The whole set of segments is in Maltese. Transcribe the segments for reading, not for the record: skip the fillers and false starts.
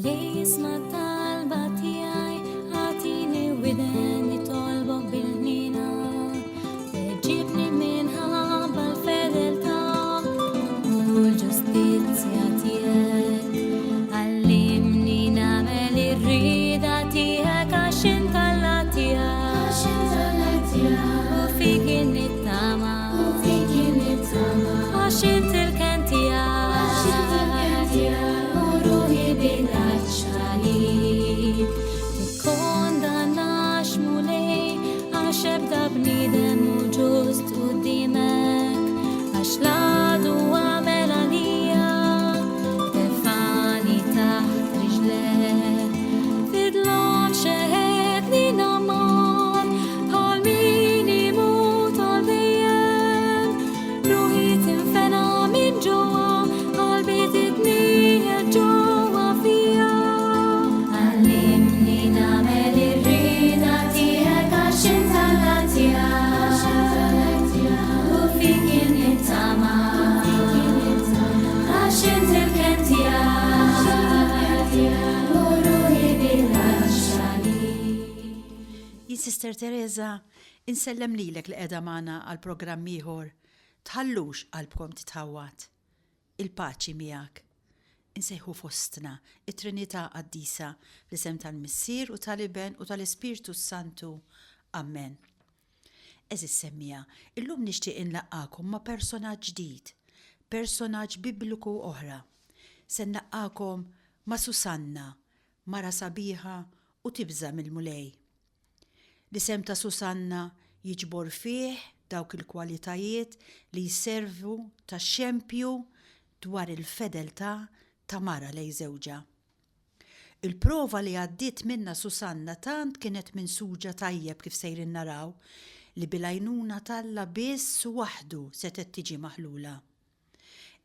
Mulej isma' talba tiegħi, agħtini widen nitolbok bil-ħniena. Weġibni minħabba l-fedeltà u l-ġustizzja tiegħek. Għallimni nagħmel ir-rieda tiegħek għax int Alla tiegħi. Għax int Alla tiegħi. U fik nittama. U fik nittama. Għax int il-kenn tiegħi. Għax int il-kenn tiegħi. U ruħi bil-għatx għalik. Tikkondannax Mulej għax ebda bniedem mhu ġust quddiemek. Għax l-għadu għamel għalija tefani taħt riġlejh. Fidlon xeħetni namar bħal min imut għal dejjem. Ruħi tinfena minn ġewwa, qalbi titniegħed ġewwa fija. Għallimni nagħmel ir-rieda tiegħek għax int Alla tiegħi. U fik jien nittama. Għax int il-kenn tiegħi. U ruħi bil-għatx għalik. Jien Sister Teresa Insellem lilek li qiegħda magħna għal programm ieħor. Tħallux qalbkom titħawwad. Il-paċi miegħek. Insejħu fostna it-Trinità Qaddisa fl-isem tal-Missier u tal-Iben u tal-Ispirtu s-Santu. Ammen. Għeżież semmiegħa, illum nixtieq inlaqqagħkom ma' personaġġ ġdid, personaġġ bibliku oħra. Se nlaqqagħkom ma' Susanna, mara sabiħa u tibża' mill-Mulej. L-isem ta' Susanna jiġbor fih dawk il-kwalitajiet li jservu ta' xempju dwar il-fedeltà ta' mara lejn żewġha. Il-prova li għaddiet minnha Susanna tant kienet minsuġa tajjeb kif sejrin naraw li bil-għajnuna t'Alla biss u waħdu setgħet tiġi maħlula.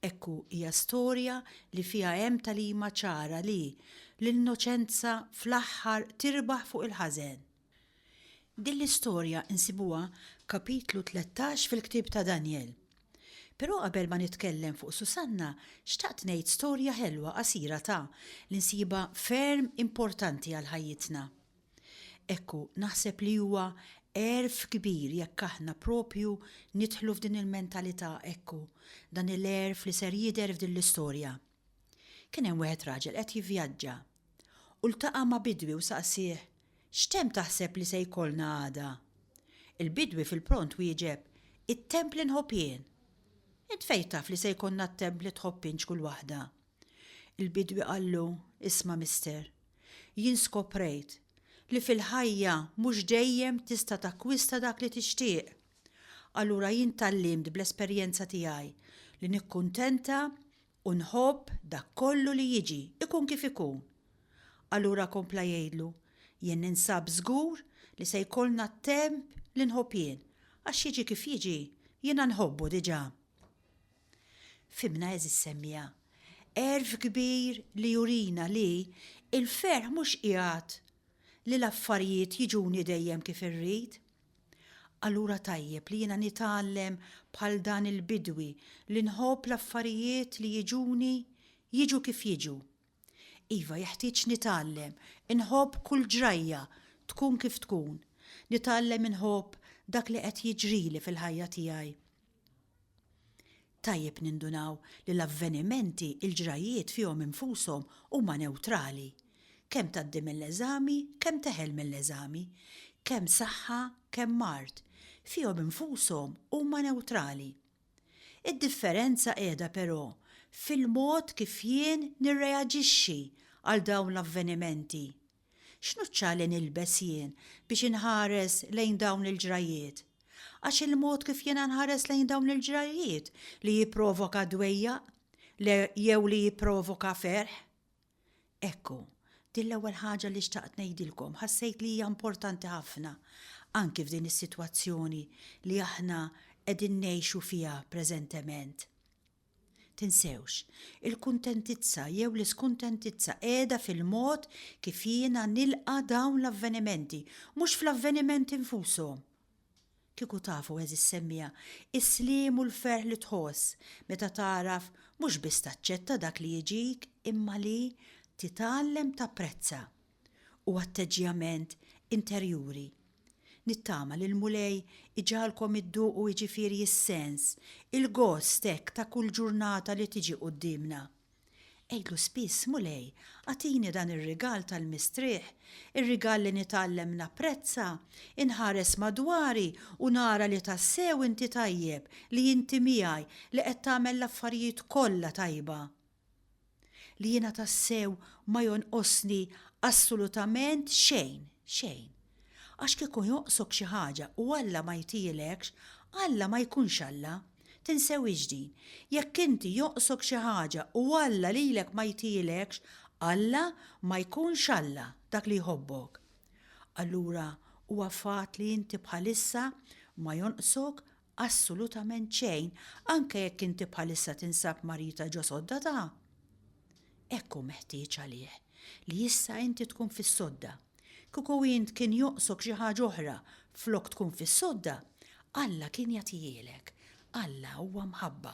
Ekku hija storja li fiha hemm tagħlima ċara li l-innoċenza fl-aħħar tirbaħ fuq il-ħażen. Din l-istorja nsibuha kapitlu 13 fil-ktieb ta' Danjel. Però qabel ma nitkellem fuq Susanna, xtaqt ngħid storja ħelwa qasira ta' li nsibha ferm importanti għal ħajjitna. Ekku, naħseb li huwa għerf kbir jekk aħna proprju nidħlu f'din il-mentalità, ekku, dan il-għerf li ser jidher f'din l-istorja. Kien hemm wieħed raġel qed jivvjaġġa. U ltaqa' ma' bidwi u saqsieh, X'temp taħseb li se jkollna għada? Il-bidwi fil-pront wieġeb, It-temp li nħobb jien. Int fejn taf li se jkollna t-temp li tħobb int x'kull waħda? Il-bidwi qallu, Isma' mister, jien skoprejt li fil-ħajja mhux dejjem tista' takkwista dak li tixtieq. Allura jien tgħallimt bl-esperjenza tiegħi li nikkuntenta u nħobb dak kollu li jiġi, ikun kif ikun. Allura kompla jgħidlu, Jien ninsab żgur li se jkollna t-temp li nħobb jien, għax jiġi kif jiġi, jiena nħobbu diġà. Fhimna għeżież semmiegħa. Għerf kbir li jurina li l-ferħ mhux qiegħed li l-affarijiet jiġuni dejjem kif irrid. Allura tajjeb li jiena nitgħallem bħal dan il-bidwi li nħobb l-affarijiet li jiġuni jiġu kif jiġu. Iva, jeħtieġ nitgħallem inħobb kull ġrajja, tkun kif tkun. Nitgħallem inħobb dak li qed jiġrili fil-ħajja tiegħi. Tajjeb nindunaw li l-avvenimenti, il-ġrajjiet fihom infushom huma newtrali. Kemm tgħaddi mill-eżami, kemm teħel mill-eżami, kemm saħħa, kemm mard, fihom infushom huma newtrali. Id-differenza qiegħda però fil-mod kif jien nirreaġixxi għal dawn l-avvenimenti. X'nuċċali nilbes jien biex inħares lejn dawn il-ġrajjiet? Għax il-mod kif jiena nħares lejn dawn il-ġrajjiet li jipprovoka dwejjaq jew li jipprovoka ferħ. Ekku, din l-ewwel ħaġa li xtaqt ngħidilkom, ħassejt li hija importanti ħafna anki f'din is-sitwazzjoni li aħna qegħdin ngħixu fiha preżentement. Tinsewx, il-kuntentizza jew l-iskuntentizza qiegħda fil-mod kif jiena nilqa' dawn l-avvenimenti, mhux fl-avvenimenti nfushom. Kieku tafu, għeżież semmiegħa, is-sliem u l-ferħ li tħoss meta tagħraf mhux biss taċċetta dak li jiġik imma li Titgħallem tapprezza. U atteġġjament interjuri. Nittama li l-Mulej iġagħalkom idduqu jiġifieri s-sens, il-gost hekk ta' kull ġurnata li tiġi quddiemna. Għidlu spiss, Mulej, agħtini dan ir-rigal tal-mistrieħ, ir-rigal li nitgħallem napprezza, inħares madwari u nara li tassew inti tajjeb, li inti miegħi, li qed tagħmel l-affarijiet kollha tajba. Li jiena tassew ma jonqosni assolutament xejn, xejn. Għax kieku jonqsok xi ħaġa u Alla ma jtihielekx, Alla ma jkunx Alla. Tinsewhiex din. Jekk inti jonqsok xi ħaġa u Alla lilek ma jtihielekx, Alla ma jkunx Alla, dak li jħobbok. Allura huwa fatt li inti bħalissa ma jonqsok assolutament xejn anke jekk inti bħalissa tinsab marida ġo sodda ta'. Hekk hu meħtieġ għalih, li issa inti tkun fis-sodda. Kieku int kien jonqsok xi ħaġa oħra flok tkun fis-sodda, Alla kien jagħtihielek. Alla huwa mħabba.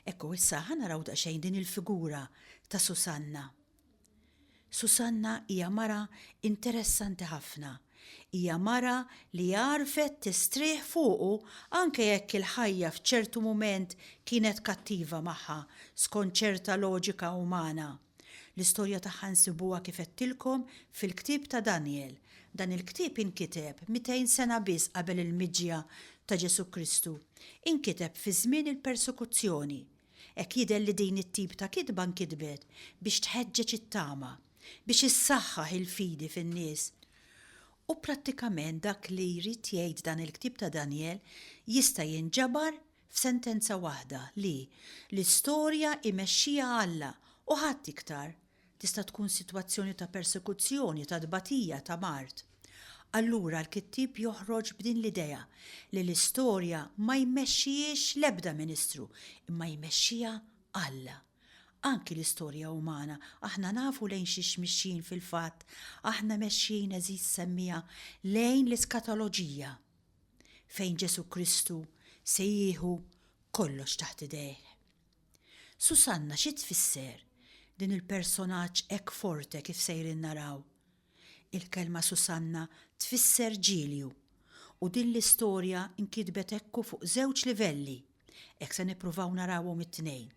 Ekku issa ħa naraw daqsxejn din il-figura ta' Susanna. Susanna hija mara interessanti ħafna. Hija mara li għarfet tistrieħ fuqu anke jekk il-ħajja f'ċertu mument kienet kattiva magħha skont ċerta loġika umana. L-istorja tagħha nsibuha kif għedtilkom fil-ktieb ta' Danjel. Dan il-ktieb inkiteb 200 sena biss qabel il-miġja ta' Ġesù Kristu. Inkiteb fi żmien il-persekuzzjoni. Hekk jidher li din it-tip ta' kitba nkitbet biex tħeġġeġ it-tama, biex issaħħaħ il-fidi fin-nies. U prattikament dak li jrid jgħid dan il-ktieb ta' Danjel jista' jinġabar f'sentenza waħda li, l-istorja jmexxiha Alla u ħadd iktar. Tista' tkun sitwazzjoni ta' persekuzzjoni, ta' tbatija, ta' mard. Allura l-kittieb joħroġ b'din l-idea li l-istorja ma jmexxihiex l-ebda ministru imma jmexxiha Alla. Anki l-istorja umana, aħna nafu lejn xiex mixjin fil-fatt, aħna mexjin għeżiż semmiegħa lejn l-iskatoloġija fejn Ġesù Kristu se jieħu kollox taħt idejh. Susanna xi tfisser din il-personaġġ hekk forte kif sejrin naraw? Il-kelma Susanna tfisser ġilju u din l-istorja nkitbet ekku fuq żewġ livelli. Hekk se nippruvaw narawhom it-tnejn.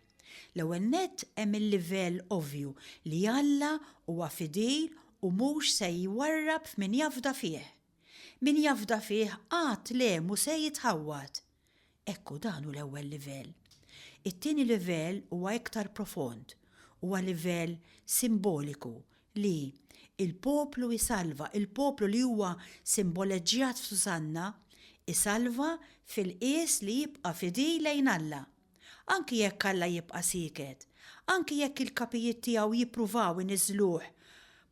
L-ewwel nett hemm il-livell ovvju li Alla huwa fidil u mhux se jwarrab f'min jafda fih. Min jafda fih qatt le mhu se jitħawwad. Ekku dan hu l-ewwel livell. It-tieni livell huwa iktar profond, huwa livell simboliku li il-poplu jsalva, il-poplu li huwa simboleġġjat f'Susanna, isalva fil-qies li jibqa' fidil lejn Alla. Anki jekk Alla jibqa' sieket, anki jekk il-kapijiet tiegħu jippruvaw iniżżluh,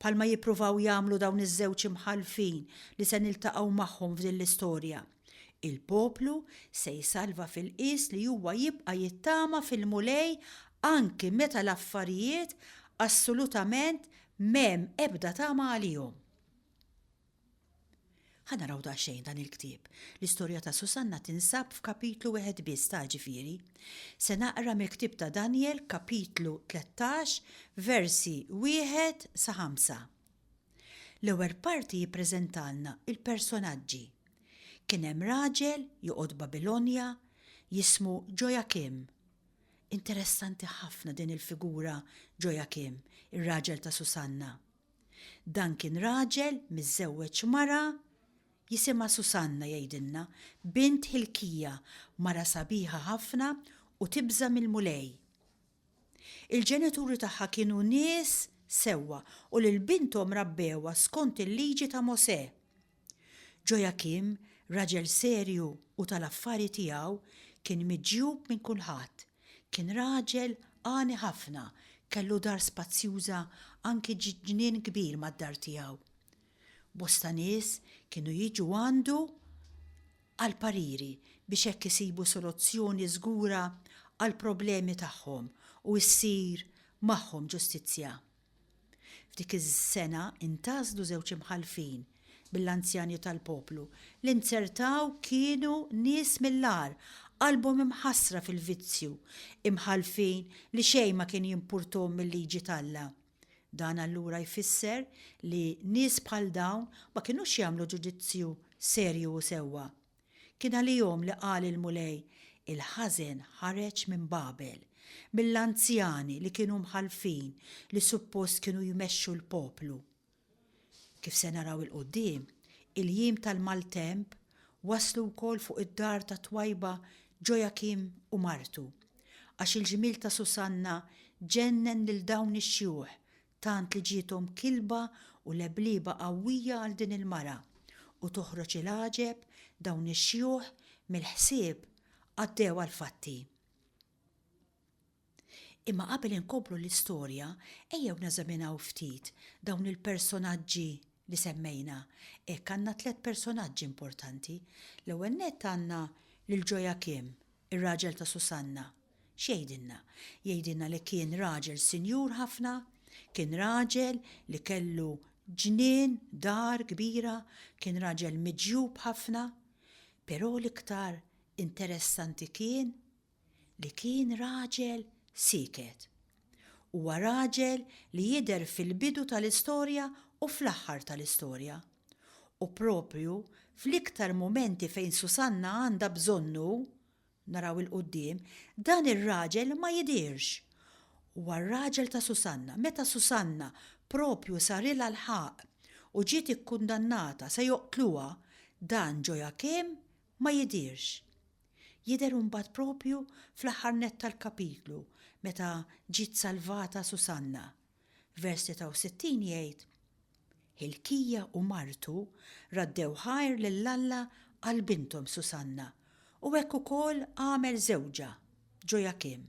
bħalma jippruvaw jagħmlu dawn iż-żewġ imħallfin li se niltaqgħu magħhom f'din l-istorja, il-poplu se jsalva fil-qies li huwa jibqa' jittama fil-Mulej anki meta l-affarijiet assolutament m'hemm ebda tama għalihom. Ħa naraw daqsxejn dan il-ktieb. L-istorja ta' Susanna tinsab f'kapitlu wieħed biss ta' ġifieri. Se naqra mill-ktieb ta' Danjel kapitlu 13 versi wieħed sa ħamsa. L-ewwel parti jippreżentalna l-personaġġi. Kien hemm raġel joqgħod Babilonja jismu Ġojakim. Interessanti ħafna din il-figura Ġojakim, ir-raġel ta' Susanna. Dan kien raġel miżżewweġ mara jisimha Susanna jgħidilna, bint Ħilkija, mara sabiħa ħafna u tibża' mill-Mulej. Il-ġenituri tagħha kienu nies sewwa u lil binthom rabbewha skont il-liġi ta' Mosè. Ġojakim, raġel serju u tal-affari tiegħu, kien miġjub minn kulħadd. Kien raġel għani ħafna, kellu dar spazjuża anki ġnien kbir mad-dar tiegħu. Bosta nies kienu jiġu għandu għall-pariri biex hekk isibu soluzzjoni żgura għall-problemi tagħhom u ssir magħhom ġustizzja. F'dik is-sena ntgħażlu żewġ imħallfin mill-anzjani tal-poplu, li nzertaw kienu nies mill-agħar. qalbhom imħassra fil-vizzju, imħallfin li xejn ma kien jimpurthom mil-liġi t'Alla. Dan allura jfisser li nies bħal dawn ma kinux jagħmlu ġudizzju serju u sewwa. Kien għalihom li qal il-Mulej, Il-ħażen ħareġ minn Babel, mill-anzjani li kienu mħallfin li suppost kienu jmexxu l-poplu. Kif se naraw 'il quddiem, il-jiem tal-maltemp waslu wkoll fuq id-dar tat-twajba Ġojakim u martu, għax il-ġmiel ta' Susanna ġennen lil dawn ix-xjuħ tant li ġiethom kilba u leblieba qawwija għal din il-mara, u toħroġ il-għaġeb dawn ix-xjuħ mill-ħsieb għaddew għall-fatti. Imma qabel inkomplu l-istorja, ejjew neżaminaw ftit dawn il-personaġġi li semmejna. Hekk għandna tlett personaġġi importanti. L-ewwel nett għandna lil Ġojakim, ir-raġel ta' Susanna. X'jgħidilna? Jgħidilna li kien raġel sinjur ħafna, kien raġel li kellu ġnien, dar kbira, kien raġel miġjub ħafna. Però l-iktar interessanti kien li kien raġel sieket. Huwa raġel li jidher fil-bidu tal-istorja u fl-aħħar tal-istorja. U proprju fl-iktar mumenti fejn Susanna għandha bżonnu, naraw 'il quddiem, dan ir-raġel ma jidhirx. Huwa r-raġel ta' Susanna. Meta Susanna proprju sarilha l-ħaqq u ġiet ikkundannata se joqtluha, dan Ġojakim ma jidhirx. Jidher imbagħad proprju fl-aħħar nett tal-kapitlu meta ġiet salvata Susanna. Vers 63 jgħid, Ħilkija u martu raddew ħajr lil Alla għal binthom Susanna, u hekk ukoll għamel żewġha, Ġojakim.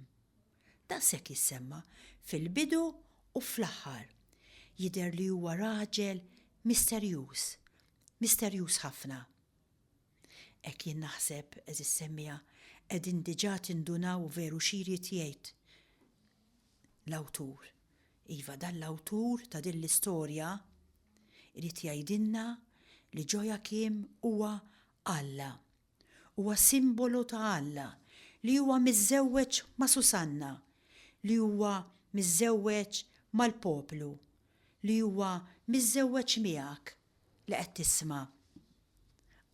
Daqshekk jissemma fil-bidu u fl-aħħar. Jidher li huwa raġel misterjuż, misterjuż ħafna. Hekk jien naħseb, għeżież semmiegħa, qegħdin diġà tindunaw veru xi jrid jgħid l-awtur. Iva, dan l-awtur ta' din l-istorja irid jgħidilna li Ġojakim huwa Alla. Huwa simbolu ta' Alla li huwa miżżewweġ ma' Susanna, li huwa miżżewweġ mal-poplu, li huwa miżżewweġ miegħek li qed tisma'.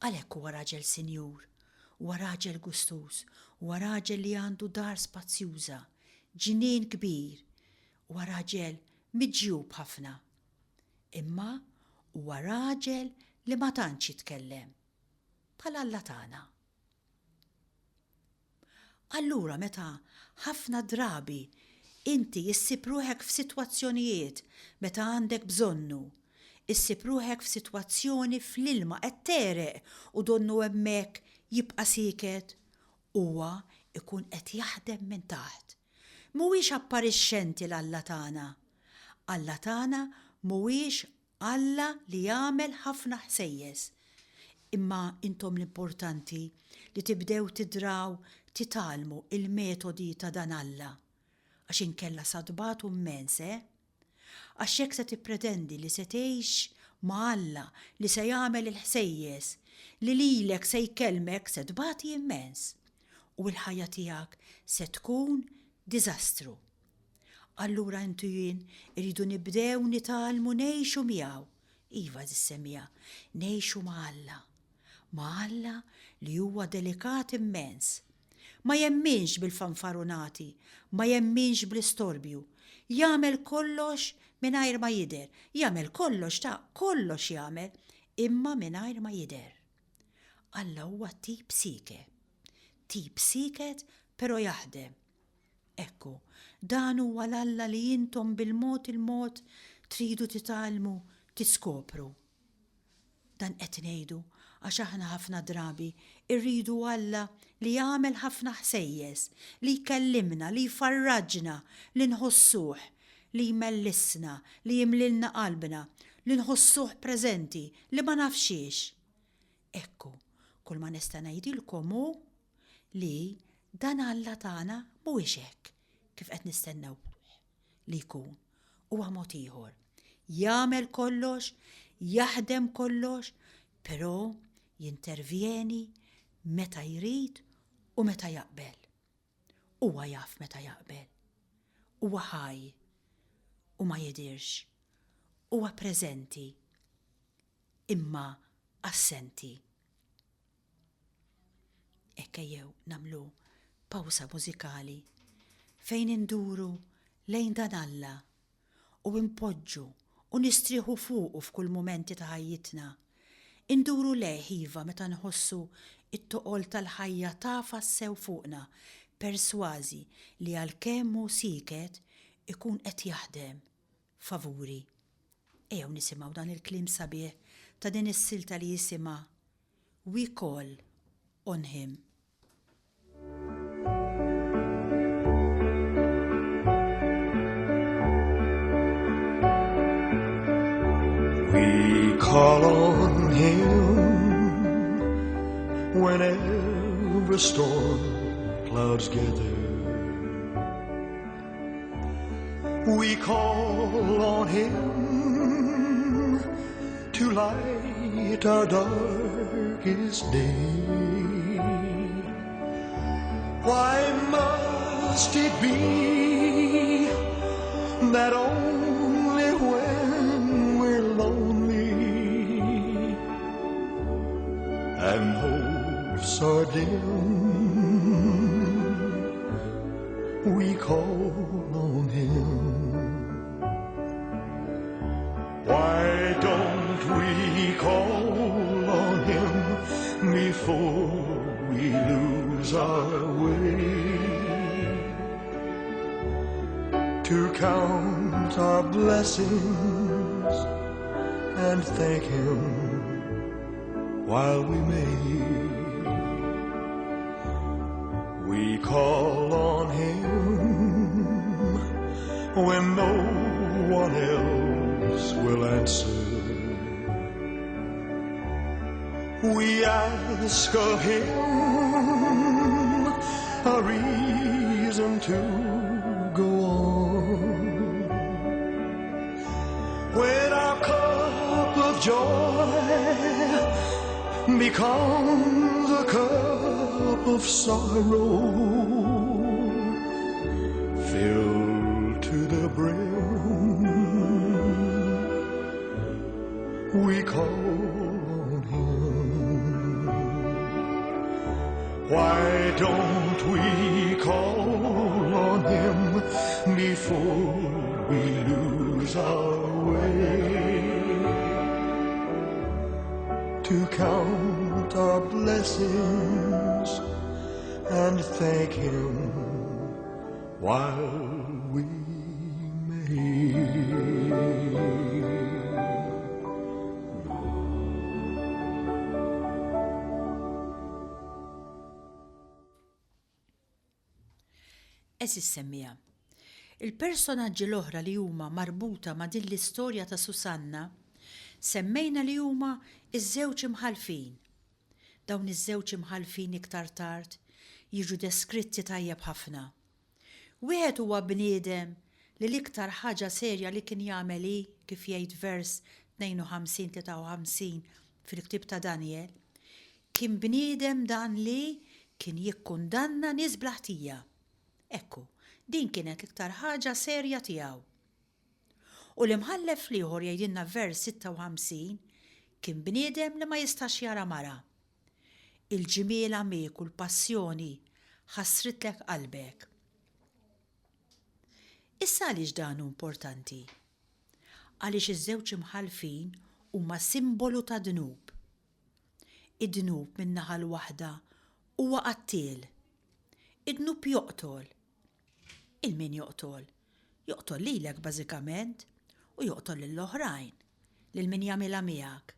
Għalhekk huwa raġel sinjur, huwa raġel gustuż, huwa raġel li għandu dar spazjuża, ġnien kbir, huwa raġel miġjub ħafna. Imma huwa raġel li ma tantx jitkellem, bħal Alla tagħna. Allura meta ħafna drabi inti issib ruħek f'sitwazzjonijiet meta għandek bżonnu, issib ruħek f'sitwazzjoni fl-ilma qed tegħreq u donnu hemmhekk jibqa' sieket, huwa jkun qed jaħdem minn taħt. Mhuwiex apparixxenti l-Alla tagħna. Alla tagħna mhuwiex Alla li jagħmel ħafna ħsejjes. Imma intom l-importanti li tibdew tidraw titgħallmu il-metodi ta' dan Alla. Għax inkella sa tbatu mmens, eh? Għax jekk se tippretendi li se tgħix ma' Alla li se jagħmel il-ħsejjes, li lilek se jkellmek se tbati immens. U l-ħajja tiegħek se tkun diżastru. Allura inti u jien irridu nibdew nitgħallmu ngħixu miegħu. Iva, għeżież semmiegħa, ngħixu ma' Alla. Ma' Alla li huwa delikat immens. Ma jemminx bil-fanfarunati, ma jemminx bl-istorbju. Jagħmel kollox mingħajr ma jidher. Jagħmel kollox ta' kollox jagħmel, imma mingħajr ma jidher. Alla huwa tip sieket. Tip sieket però jaħdem. Ekku, dan huwa l-Alla li intom bil-mod il-mod tridu titgħallmu tiskopru. Dan qed ngħidu għax aħna ħafna drabi rridu Alla li jagħmel ħafna ħsejjes, li jkellimna, li jfarraġna, li nħossuh, li jmellisna, li jimlilna qalbna, li nħossuh preżenti, li ma nafx xiex. Ekku, kulma nista' ngħidilkom hu li dan Alla tagħna mhuwiex hekk kif qed nistennew li jkun. Huwa mod ieħor. Jagħmel kollox, jaħdem kollox, però jintervjeni meta jrid. U meta jaqbel. Huwa jaf meta jaqbel. Huwa ħaj u ma jidhirx. Huwa preżenti imma assenti. Hekk ejjew nagħmlu pawsa mużikali fejn induru lejn dan Alla u npoġġu u nistrieħu fuqu f'kull mumenti ta' ħajjitna. Induru lejh iva meta nħossu t-toqol tal-ħajja tagħfas sew fuqna, persważi li għalkemm hu sieket ikun qed jaħdem favuri. Ejjew nisimgħu dan il-kliem sabiħ ta' din is-silta li jisimha We Call on Him. We call on him whenever storm clouds gather. We call on him to light our darkest day. Why must it be that only when we're lonely and hopes are dim we call on him? Why don't we call on him before we lose our way? To count our blessings and thank him while we may. We call on him when no one else will answer. We ask of him a reason to go on. When our cup of joy becomes a cup of sorrow, filled to the brim, we call on him. Why don't we call on him before we lose our way? To count our blessings and thank him while we may. Għeżież semmiegħa, il-personaġġi l-oħra li huma marbuta ma' din l-istorja ta' Susanna semmejna li huma ż-żewġ imħallfin. Dawn iż-żewġ imħallfin iktar tard jiġu deskritti tajjeb ħafna. Wieħed huwa bniedem li l-iktar ħaġa serja li kien jagħmel hi, kif jgħid vers 52, 53 fil-ktieb ta' Danjel, Kien bniedem dan li kien jikkundanna nies bla ħtija. Ekku, din kienet l-iktar ħaġa serja tiegħu. U l-imħallef l-ieħor jgħidilna f'vers 56 kien bniedem li ma jistax jara mara. Il-ġmiel għamiek u l-passjoni ħassritlek qalbek. Issa għaliex dan hu importanti? Għaliex iż-żewġ imħallfin huma simbolu ta' dnub. Id-dnub min-naħa l-waħda huwa qattiel. Id-dnub joqtol. Il min joqtol? Joqtol lilek bażikament u joqtol lill-oħrajn, lil min jagħmilha miegħek.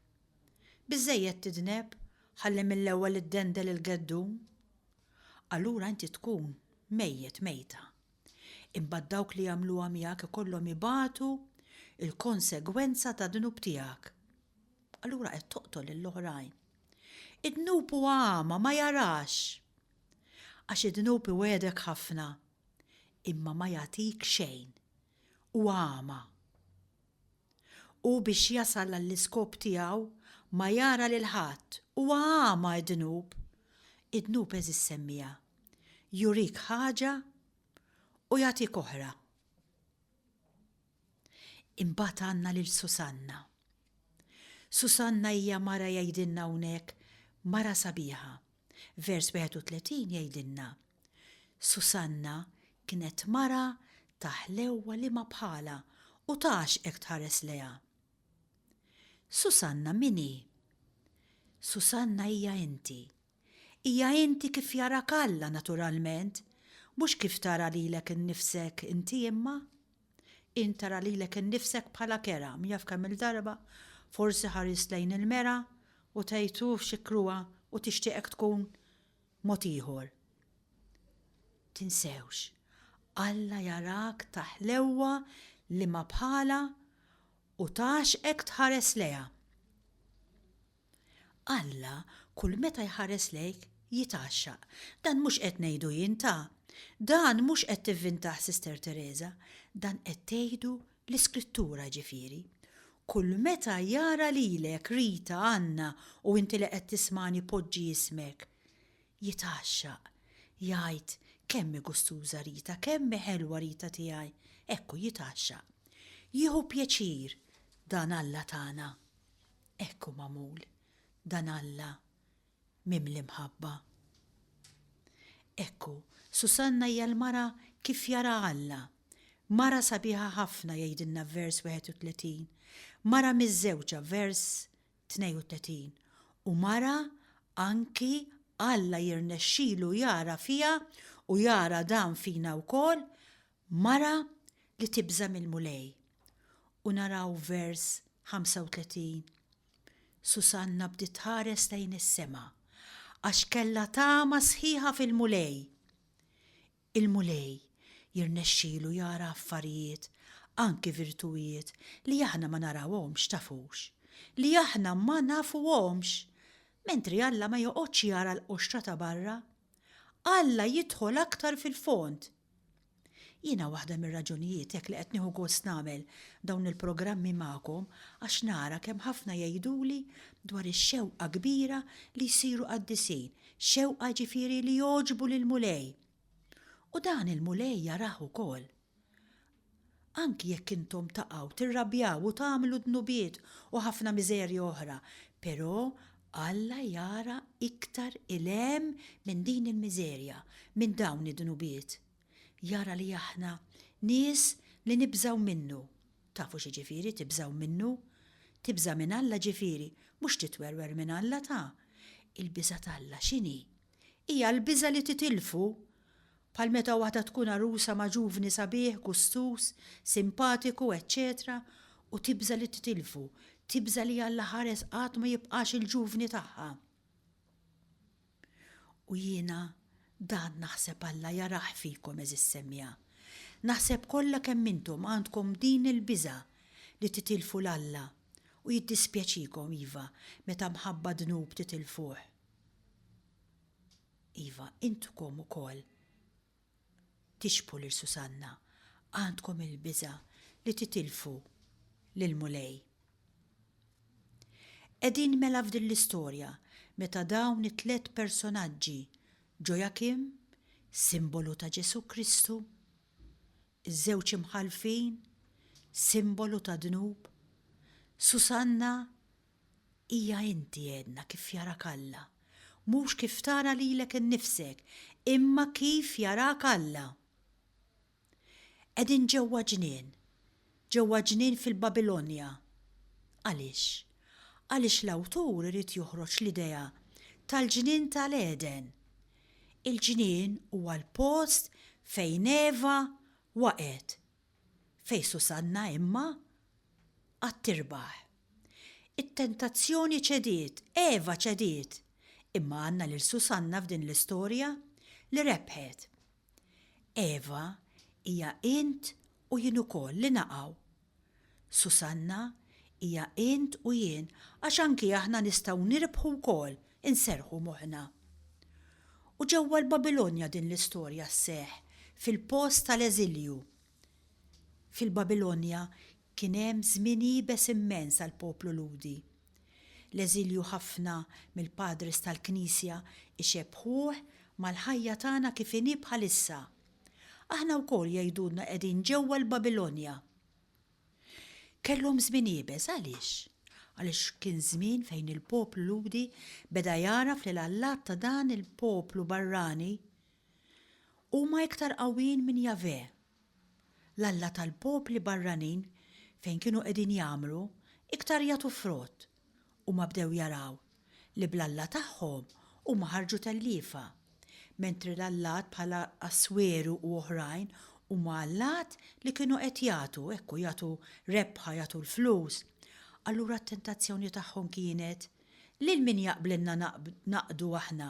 Biżżejjed tidneb ħalli mill-ewwel iddendel il-geddum. Allura inti tkun mejjet mejta. Imbagħad dawk li jagħmluha miegħek ikollhom ibatu l-konsegwenza tad-dnub tiegħek. Allura qed toqtol lill-oħrajn. Id-dnub huwa għama, ma jarax. Għax id-dnub iwegħdek ħafna, imma ma jagħtik xejn. Huwa għama. U biex jasal għall-iskop tiegħu ma jara lil ħadd, huwa għama d-dnub. Id-dnub għeżież semmiegħa. Jurik ħaġa u jagħtik oħra. Imbagħad għandna lil Susanna. Susanna hija mara jgħidilna hawnhekk mara sabiħa. Vers 31 jgħidilna, Susanna kienet mara ta' ħlewwa li ma bħalha u tgħaxqek tħares lejha. Susanna min hi? Susanna hija inti. Hija inti kif jarak Alla naturalment, mhux kif tara lilek innifsek inti imma. Int tara lilek innifsek bħala kerha, min jaf kemm-il darba forsi ħarist lejn il-mera u tgħid uff xi kruha u tixtieqek tkun mod ieħor. Tinsewx, Alla jarak ta' ħlewwa li ma bħalha u tgħaxqek tħares lejha. Alla kull meta jħares lejk jitgħaxxaq. Dan mhux qed ngħidu jien ta'. Dan mhux qed tivvintah Sister Tereża, dan qed tgħidu l-Iskrittura ġifieri. Kull meta jara lilek, Rita, Anna u inti li qed tismagħni poġġi ismek, jitgħaxxaq, jgħid kemm hi gustuża Rita, kemm hi ħelwa Rita tiegħi, hekk hu jitgħaxxaq. Jieħu pjaċir dan Alla tagħna. Hekk hu magħmul dan Alla mimli mħabba. Hekk hu, Susanna hija l-mara kif jara Alla. Mara sabiħa ħafna jgħidilna f'vers 31, mara miżżewġa vers 32, u mara anki Alla jirnexxilu jara fiha u jara dan fina wkoll, Mara li tibża' mill-Mulej. U naraw vers 35, Susanna bdiet tħares lejn is-sema, għax kellha tama sħiħa fil-Mulej. Il-Mulej jirnexxilu jara affarijiet, anki virtujiet, li aħna ma narawhomx, tafux, li aħna ma nafuhomx, mentri Alla ma joqgħodx jara l-qoxra ta' barra. Alla jidħol aktar fil-fond. Jiena waħda mir-raġunijiet hekk li qed nieħu gost nagħmel dawn il-programmi magħkom għax nara kemm ħafna jgħiduli dwar ix-xewqa kbira li jsiru qaddisin, xewqa jiġifieri li jogħġbu lill-Mulej. U dan il-Mulej jarah ukoll. Anki jekk intom taqgħu, tirrabjaw u tagħmlu dnubiet u ħafna miżerja oħra, però Alla jara iktar 'il hemm minn din il-miżerja, minn dawn id-dnubiet. Jara li aħna nies li nibżgħu minnu. Tafu x'jiġifieri tibżgħu minnu? Tibża' minn Alla ġifieri mhux titwerwer minn Alla ta'. Il-biża' t'Alla x'inhi? Hija l-biża' li titilfu Bħal meta waħda tkun għarusa ma' ġuvni sabiħ, gustuż, simpatiku, eċċetera u tibża' li titilfu, tibża' li Alla ħares qatt ma jibqax il-ġuvni tagħha. U jiena dan naħseb Alla jarah fikom għeżież semmiegħa. Naħseb kollha kemm intom għandkom din il-biża' li titilfu 'l Alla u jiddispjaċikom iva meta mħabba dnub titilfuh. Iva, intkom ukoll tixbħu lil Susanna, għandkom il-biża' li titilfu lill-Mulej. Qegħdin mela f'din l-istorja meta dawn it-tlett personaġġi, Ġojakim, simbolu ta' Ġesù Kristu, iż-żewġ imħallfin, simbolu tad-dnub, Susanna, Hija inti għedna kif jarak Alla. Mhux kif tara lilek innifsek, imma kif jarak Alla. Qegħdin ġewwa ġnien, ġewwa ġnien fil-Babilonja. Għaliex? Għaliex l-awtur irid joħroġ l-idea tal-ġnien tal-Għeden. Il-ġnien huwa l-post fejn Eva waqgħet. Fejn Susanna imma għad tirbaħ. It-tentazzjoni ċediet, Eva ċediet, imma għandna lil Susanna f'din l-istorja li rebħet. Eva hija int u jien ukoll li naqgħu. Susanna hija int u jien għax anki aħna nistgħu nirbħu wkoll, inserrħu moħħna. U ġewwa l-Babilonja din l-istorja sseħħ fil-post tal-eżilju. Fil-Babilonja kien hemm żmien iebes immens għall-poplu Lhudi. L-eżilju ħafna mill-Padres tal-Knisja ixebbħuh mal-ħajja tagħna kif inhi bħalissa. Aħna wkoll jgħidulna qegħdin ġewwa l-Babilonja. Kellhom żmien iebes għaliex? Għaliex kien żmien fejn il-poplu Lhudi beda jagħraf li l-allat ta' dan il-poplu barrani huma iktar qawwijin minn Jahve. L-alla tal-popli barranin fejn kienu qegħdin jgħammru iktar jagħtu frott. Huma bdew jaraw li bl-alla tagħhom huma ħarġu telliefa, mentri l-allat bħala Assweru u oħrajn huma allat li kienu qed jagħtu, ekku, jagħtu rebħa, jagħtu l-flus. Allura t-tentazzjoni tagħhom kienet, Lil min jaqblilna naqdu aħna?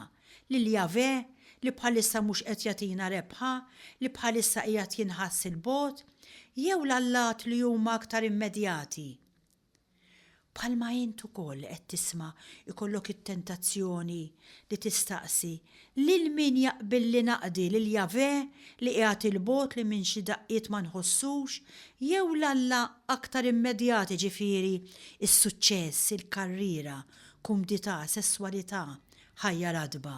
Lil Jahve, li bħalissa mhux qed jagħtina rebħa, li bħalissa qiegħed jinħass 'il bogħod, jew l-allat li huma aktar immedjati? Bħalma int ukoll li qed tisma' jkollok it-tentazzjoni li tistaqsi, 'Lil min jaqbilli naqdi, lil Jahve li qiegħed 'il bogħod li minn xi daqqiet ma nħossux, jew 'l Alla aktar immedjat jiġifieri s-suċċess, il-karriera, kumdità, sesswalità, ħajja ratba?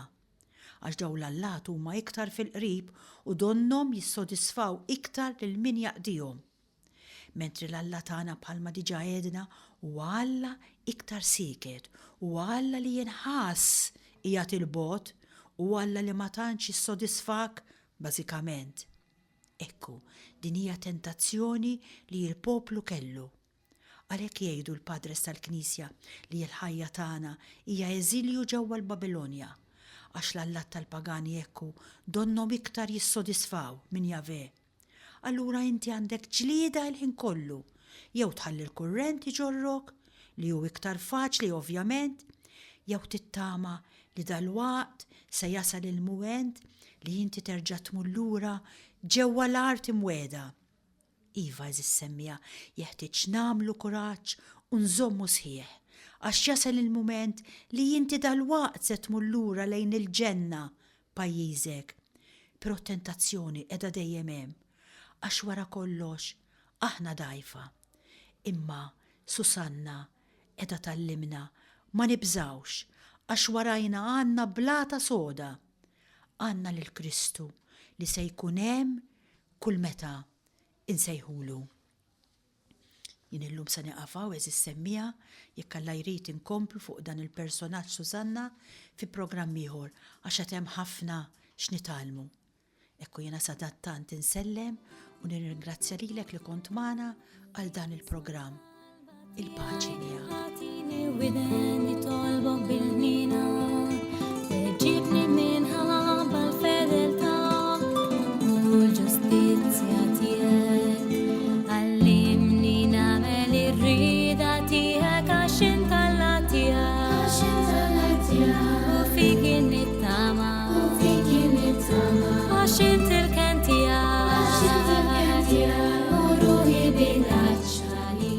Għax dawn l-allat huma iktar fil-qrib u donnhom jissodisfaw iktar lil min jaqdihom. Mentri l-Alla tagħna bħalma diġà għedna huwa Alla iktar sieket, huwa Alla li jinħass qiegħed 'il bogħod, hu Alla li ma tantx jissodisfak bażikament. Ekku, din hija tentazzjoni li l-poplu kellu. Għalhekk jgħidu l-Padres tal-Knisja li l-ħajja tagħna hija eżilju ġewwa l-Babilonja, għax l-allat tal-pagani ekku donnhom iktar jissodisfaw minn Jahve. Allura inti għandek ġlieda il-ħin kollu, jew tħalli l-kurrent iġorrok, li hu iktar faċli ovvjament, jew tittama li dalwaqt se jasal il-mument li inti terġa' tmur lura ġewwa l-art imwiegħda. Iva, għeżież semmiegħa, jeħtieġ nagħmlu kuraġġ u nżommu sħiħ, għax jasal il-mument li inti dalwaqt se tmur lura lejn il-ġenna pajjiżek. Però t-tentazzjoni qiegħda dejjem hemm, għax wara kollox aħna dgħajfa. Imma Susanna qiegħda tgħallimna ma nibżgħux għax warajna għandna blata soda. Għandna lil Kristu li se jkun hemm kull meta insejħulu. Jien illum se nieqaf hawn għeżież semmiegħa, jekk Alla jrid inkomplu fuq dan il-personaġġ Susanna fi programm ieħor għax għad hemm ħafna x'nitgħallmu. Ekku jiena sadattant insellem u nirringrazzja lilek li kont magħna għal dan il-programm. Il-paċi miegħek. Agħtini widen nitolbok bil-ħniena, weġibni minħabba l-fedeltà u l-ġustizzja tiegħek. Għallimni nagħmel ir-rieda tiegħek għax int Alla tiegħek. Għax int Alla tiegħek. U fik nittama. U fik nittama. Għax int il-kenn tiegħek. Għax int il-kenn tiegħek. U ruħi bil-għatx għalik.